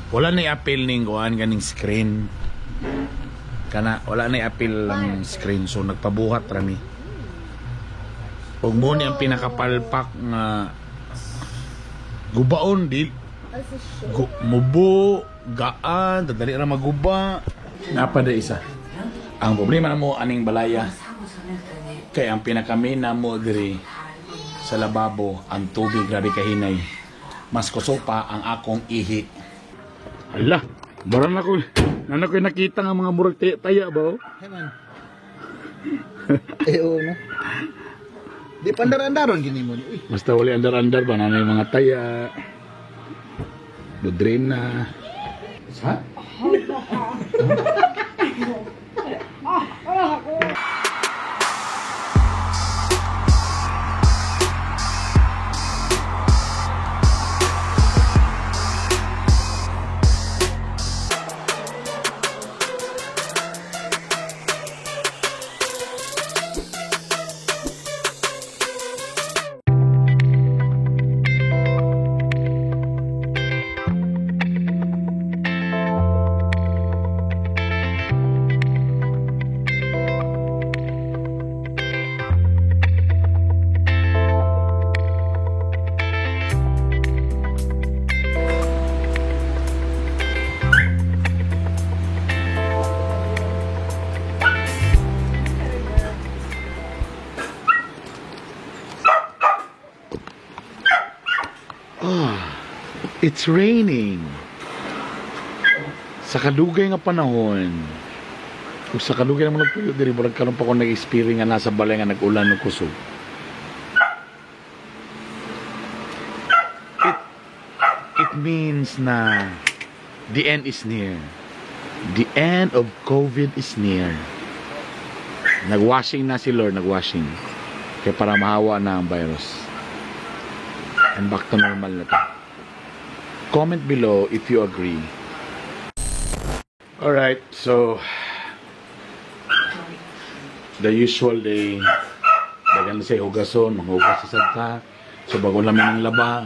Wala na i-appeal ning kuan ganing screen. Kana wala na i-appeal ang screen, so nagpabuhat rami. Ug mo ni ang pinakapalpak nga gubaon di mubo gaan dadali ra maguba. Napa da isa. Ang problema namo aning balaya kay ang pinakamina mo diri sa lababo ang tubig grabe kahinay. Mas kusog pa ang akong ihi. Hala, baran ako. Nana ko'y nakita nga mga murag taya ba? Oh? Hey man. Eh, oo, no? Di pandar-andaron gini mo. Uy. Basta wala andar-andar ba nanay mga taya. Dodrin na. Ha? It's raining. Sa kadugay nga panahon, ug sa kadugay naman nagpuyo diri, murag karon pa ko nag-experience nga nasa balay nga nag-ulan og kusog. It means na the end is near. The end of COVID is near. Nagwashing na si Lord, nagwashing. Kaya para mahawa na ang virus. And back to normal na to. Comment below if you agree. Alright, so the usual day, dagan na siya hugason, manghugas sa santa. So bago namin ang laba,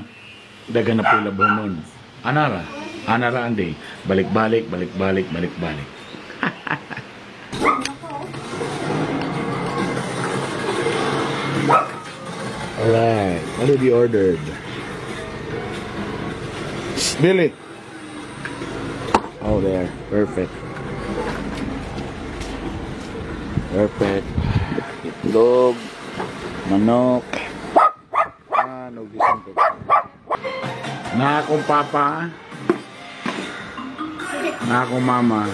dagan na po yung labonon. Anara, anara ang day. Balik-balik, balik-balik, balik-balik. Alright, what did you ordered? Spill it. Oh, there. Perfect. Perfect. Itlog, manok, ano gising. Na akong papa, na akong mama.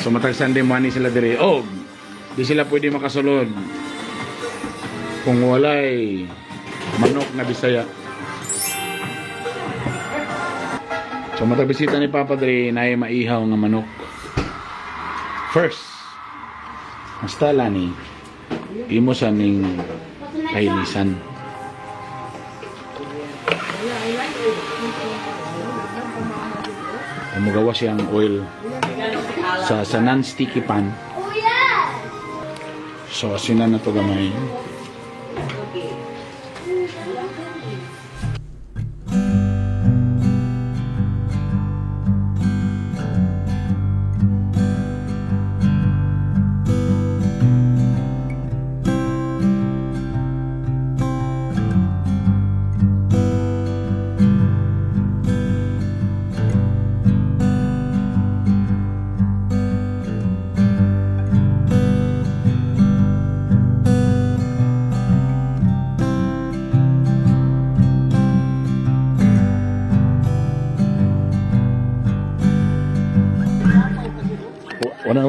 So matag Sunday morning sila diri. Oh, di sila pwede makasulod kung walay manok na Bisaya. So matag bisita ni Papa diri naay maihaw nga manok. First, basta lani imo sa ning kailisan. Mugawa siyang oil sa non-sticky pan. So asinan na to gamay.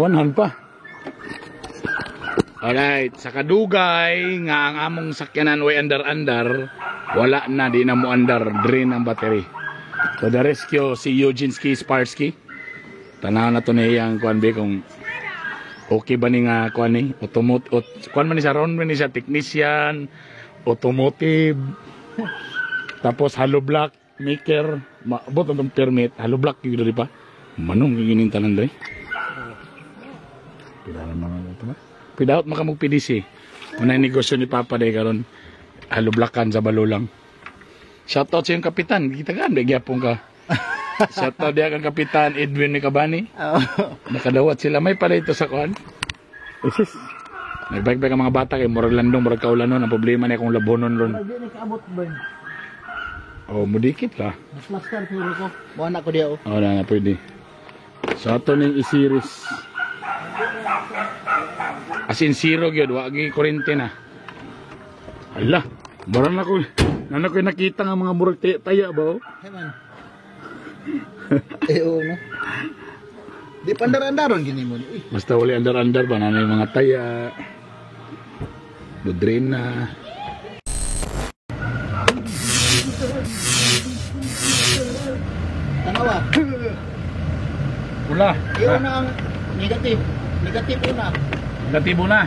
One pa. Alright, sa kadugay nga ang among sakyanan way andar-andar, wala na, di na mo andar, drain ang battery. So the rescue si Eugene Ski Sparsky. Tanaw na to niya ang kuan be kung okay ba ni nga kuan ni automotive, kuan man ni sa ron man ni sa technician, automotive. Tapos hollow block maker, maabot ang permit, hollow block gyud diri pa. Manong ginin tanan diri. Pila naman ito ba? Pidaot maka mag PDC. Unay negosyo ni Papa day karon, hollow blockan sa Balulang. Shoutout sa iyong kapitan, kita kan gyapon ka. Shout out diha kang Kapitan Edwin ni Kabani. Oo. Nakadawat sila. May pala ito sa kuan. Isis. Nagbike-bike ang mga bata kay murag landong, murag kaulanon. Ang problema niya kung labonon ron. Di ni kaabot ba? Oh, mudikit ka. Mas-master siguro ko. Buwan ako diya oh. Oh, wala na pwede. So ato ning i-series. As in zero gyud, wa gi kuryente na. Hala, bara na ko. Nana ko nakita nga mga murag taya ba oh? Hey man. Eh oo no. Di pandar-andaron gini mo ni. Uy, Basta wala andar-andar ba na yung mga taya. Budrin na. Tanawa. Wala. Iyo na ang negative. Negative una. Negatibo na.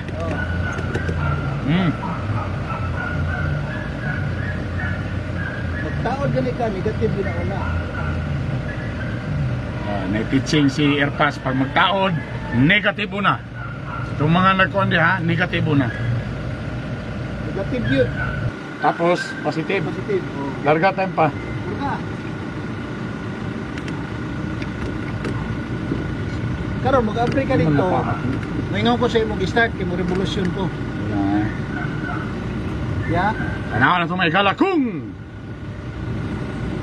Oh. Magtaod gani ka, negative din ang una. Na-teaching si Airpass pag magtaod, negatibo na. Itong mga nagkuhan diha, negatibo na. Negative yun. Tapos, positive. Positive. Oh. Larga time pa. Purga. Karon mag-apply ka dito. Maingon ko sa imong start kay mo revolution ko. Wala. Ya. Tanawa na itong may kung!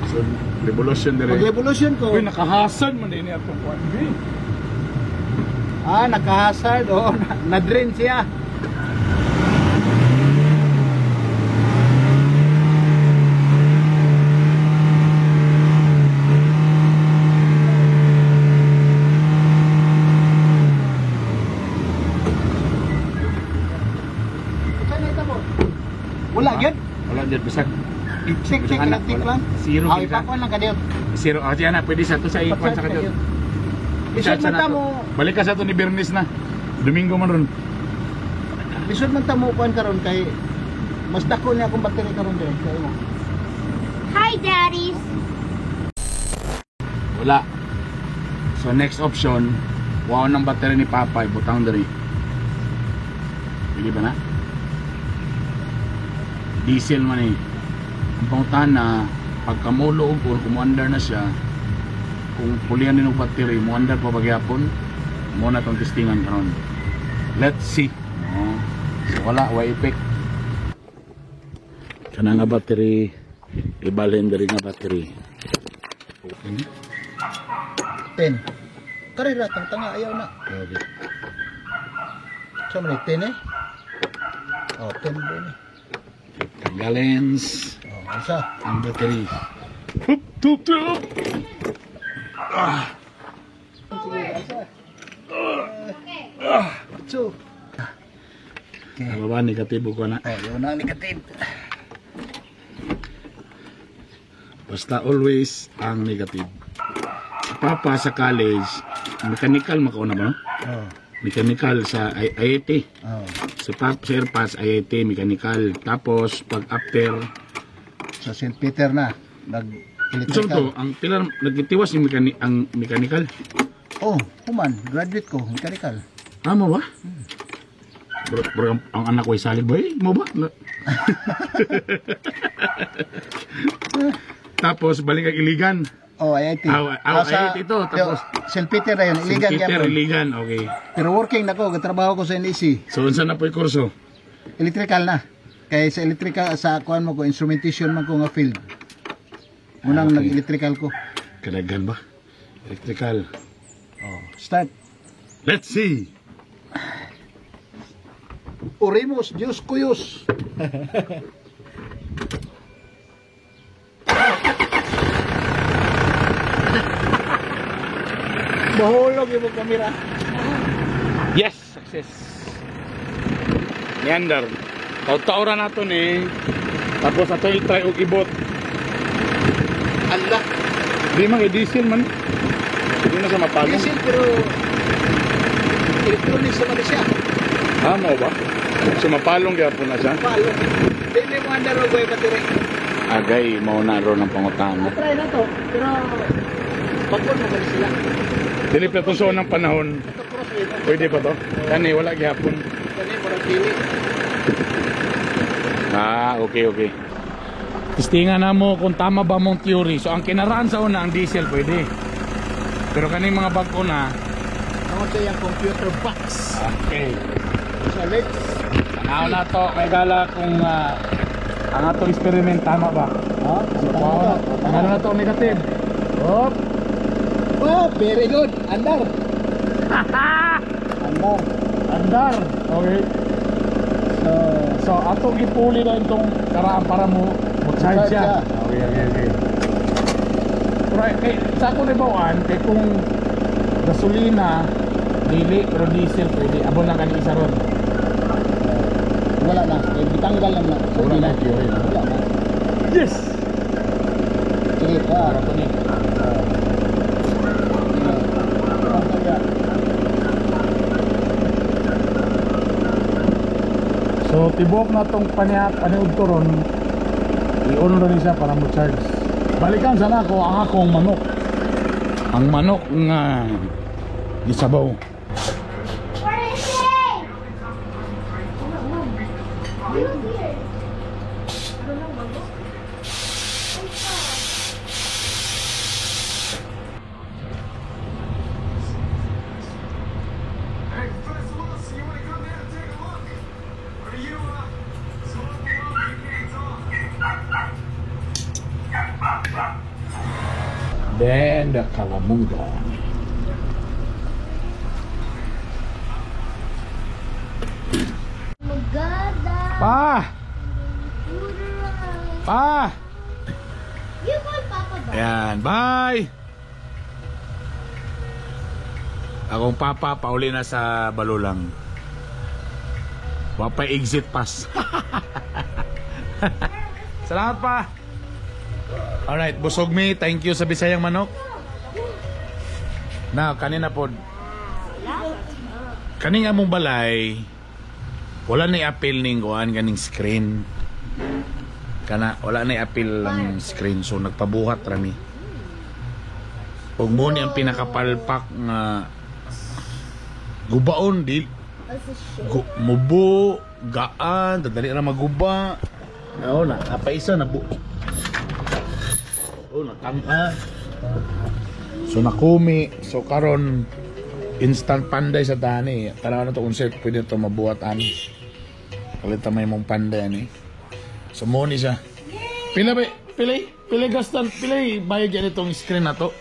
So, revolution dire. Mag-revolution ko. Uy, nakahasad man din atong kuan. Ah, nakahasard. Oo, na-drain siya. Saan na ito mo? Wala, gyud. Wala dyan, bisag. Check, check, Anak, check wala. lang. Zero Ah, gyud siya. ipakuan lang ka diyo. Zero. Ah, siya na, pwede sa to sa ikuan sa kadyo. Lisod man ta mo, Balik ka sa to ni Bernice na. Domingo man ron. lisod man ta mo kuan karon kay mas dako niya akong battery karon dire kay mo. Hi, daddies. Wala. So next option, wow ng battery ni Papa, ibutang diri. Pwede ba na? Diesel man eh. Ang pangutana, pagka mulo og kung muandar na siya, kung pulihan din og battery, muandar pa pagyapon, mo na tong testingan karon. Let's see. Oh. So wala, way effect. Kana nga battery, ibalhin diri nga battery. Okay. 10. Karira tang tanga ayaw na. Okay. Sa man 10 eh? Oh, 10 ba ni? Gallons Oh, isa. ang battery. Hup, tup, tup. Ah. Sige, isa. Two. Okay. Baba, negatibo ko na. Oh, yun na ang negative. Basta always ang negative. Si Papa sa college, mechanical makauna ba? No? Oh. Mechanical sa IIT. Oh. Si Papa, si Airpass, IIT, mechanical. Tapos, pag after, Sa St. Peter na nag so electrical. to, ang pilar, nagtitiwas yung ang mechanical. Oh, human, graduate ko, mechanical. Ah, mo ba? Bro, bro, ang anak ko ay salig ba? Eh, mo ba? Tapos, balik ang Iligan. Oh, IIT. Ah, ah, IIT ito, tapos- St. Peter na yun, Iligan St. Peter, gyapon. Iligan, okay. Pero working na ko, katrabaho ko sa NEC. So, unsa na po yung kurso? Electrical na. Kay sa electrical sa kuan mo ko instrumentation man ko nga field. Munang Ah, okay. nag-electrical ko. Kadagan ba? Electrical. Oh, start. Let's see. Oremus, Dios cuyos. Bahulog yung kamera. Yes, success. Neander. Taw-tawra na to ni. Tapos ato i-try og ibot. Allah. Di man i-diesel man. Di na siya mapagong. Diesel pero electronics naman siya. Ah, mo ba? So mapalong gyapon na siya. Palo. Dili mo andar og battery. Agay mao na ron ang pangutana. Try na to. Pero bakon mo gali sila. Dili pa to sa unang panahon. Ito cross eh. Pwede pa to? Kani wala gyapon. Kani murag dili. Ah, okay, okay. Testingan na mo kung tama ba mong theory. So ang kinaraan sa una, ang diesel pwede. Pero kaning mga bag-o na, Tungod sa iyang computer box. Okay. So let's Tanaw na to, kay gala kung ang atong experiment tama ba. Ha? So, tanggal na to negative. Hop. Oh, very good. Andar. Andar. Andar. Okay. So, So atong ipuli na itong karaan para mo charge Charge siya. siya. Okay. Pero kay sa ako nibawaan kay kung gasolina dili pero diesel pwede abon lang kani isa ron. Wala na. Eh, bitanggal lang na. So, Wala di na theory, no? Wala na. Yes. Sige, pa. Para to ni. Tanggal ya. So tibok na tong paniat paniud to ron. I-on ron siya para mo charge. Balikan sana ako ang akong manok. Ang manok nga gisabaw. Where is he? Look here. Hey, Professor Wilson, you want to come down and take a look? Or are you, so overwhelmed you can't talk? Then the kalamunga. Maganda. Pa! Pa! You call Papa ba? Ayan, bye! Akong papa, pauli na sa Balulang. Wa pa exit pass. Salamat pa! Alright, busog mi. Thank you sa Bisayang manok. Na, kanina po. Kaning among balay, wala na appeal ning kuan kaning screen. Kana wala na appeal ang screen, so nagpabuhat rami. Ug mo ni ang pinakapalpak nga gubaon di What's the shape? gu, mubo gaan dadali ra maguba. Oo na, apa isa na bu. Oh, nakang. So nakumi, so karon instant panday sa tani. Tanaw na to kung sir pwede to mabuhat ani. Kalit may mong panday ani. So mo ni siya. Pila ba? Pila? Pila gastan? Pila bayad yan itong screen na to?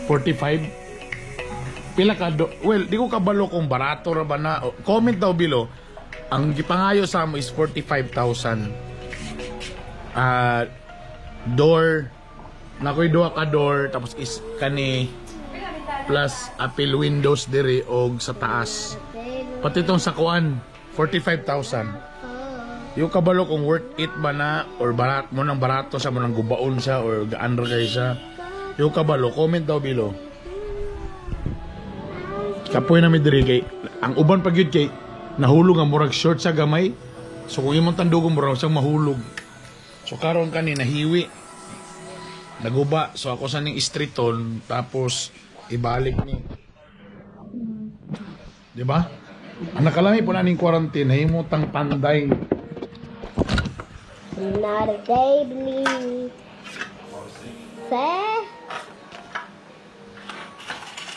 45? Pila ka do? Well, di ko kabalo kung barato ra ba na. O, comment daw below. Ang gipangayo sa amo is 45,000. Ah, door nakoy duha ka door tapos is kani plus apple windows diri og sa taas. Pati itong sa kuan 45,000. Yung kabalo kung worth it ba na or barat mo nang barato sa mo nang gubaon siya or gaan ra kay siya. Yung kabalo, comment daw below. Kapoy na mi diri kay ang uban pa gyud kay nahulog ang murag short sa gamay. So kung imong tandugon murag siyang mahulog. So karon kani nahiwi. Naguba. So ako sa ning streeton tapos ibalik ni. Di ba? Ang nakalami po na ning quarantine, nahimo tang panday. Not a baby. Say.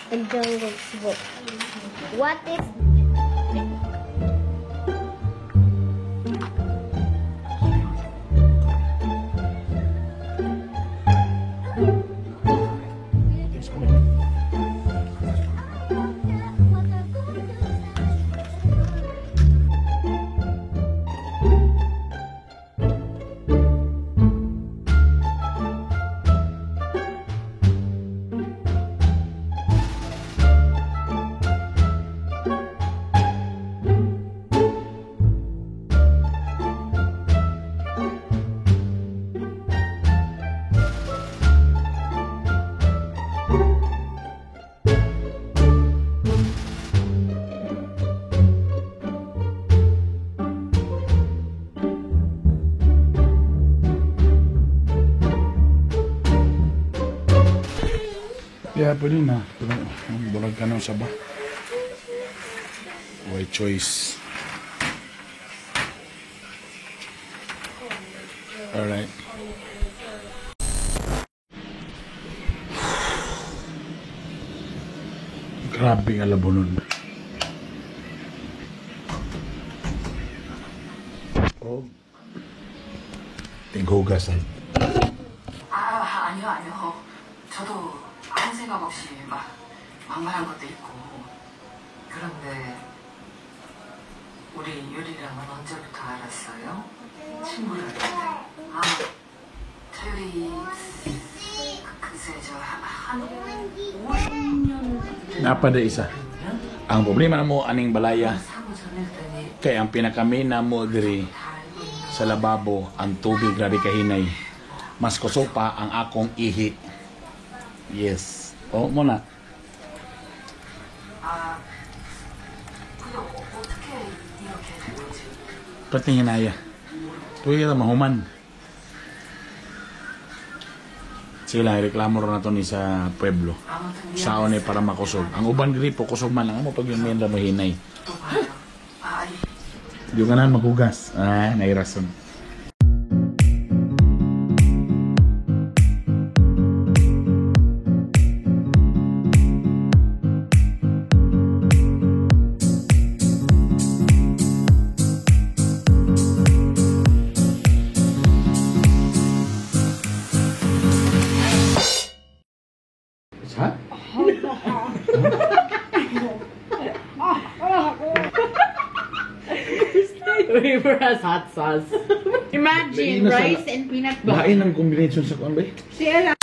A jungle book. What is Yeah, pwede na. Pero, bulag ka na sa ba? Why choice? Alright. Grabe nga labonon. Oh. Tinghugasan. 아, 아니요, 아니요. 저도 아무 생각 없이 막 막말한 것도 있고. 그런데 우리 유리랑은 언제부터 알았어요? 친구라는데. 아, 차유리 글쎄 저한 50년 Naa pa diay isa. Ang problema namo aning balaya 사고 전일 때니 kay ang pinakamina mo diri 다 알고 있는 sa lababo, ang tubig grabe kahinay. Mas kusog pa ang akong ihi. Yes. Oh, mao na. 아, 근데 어떻게 이렇게 된 건지. Pati hinaya. Tuwi kita mahuman. Sila, reklamo rin nato ni sa pueblo. 아무튼 Sao ni para makusog. Ang uban gripo, kusog man lang. Amo pag yung menda mo hinay. 또 봐요. 아, 이 Di ka na maghugas. Ah, nairason. It's hot? River has hot sauce. Imagine, Lain na sa- rice and peanut butter. Lain ang combination sa kuan ba? Siya lang.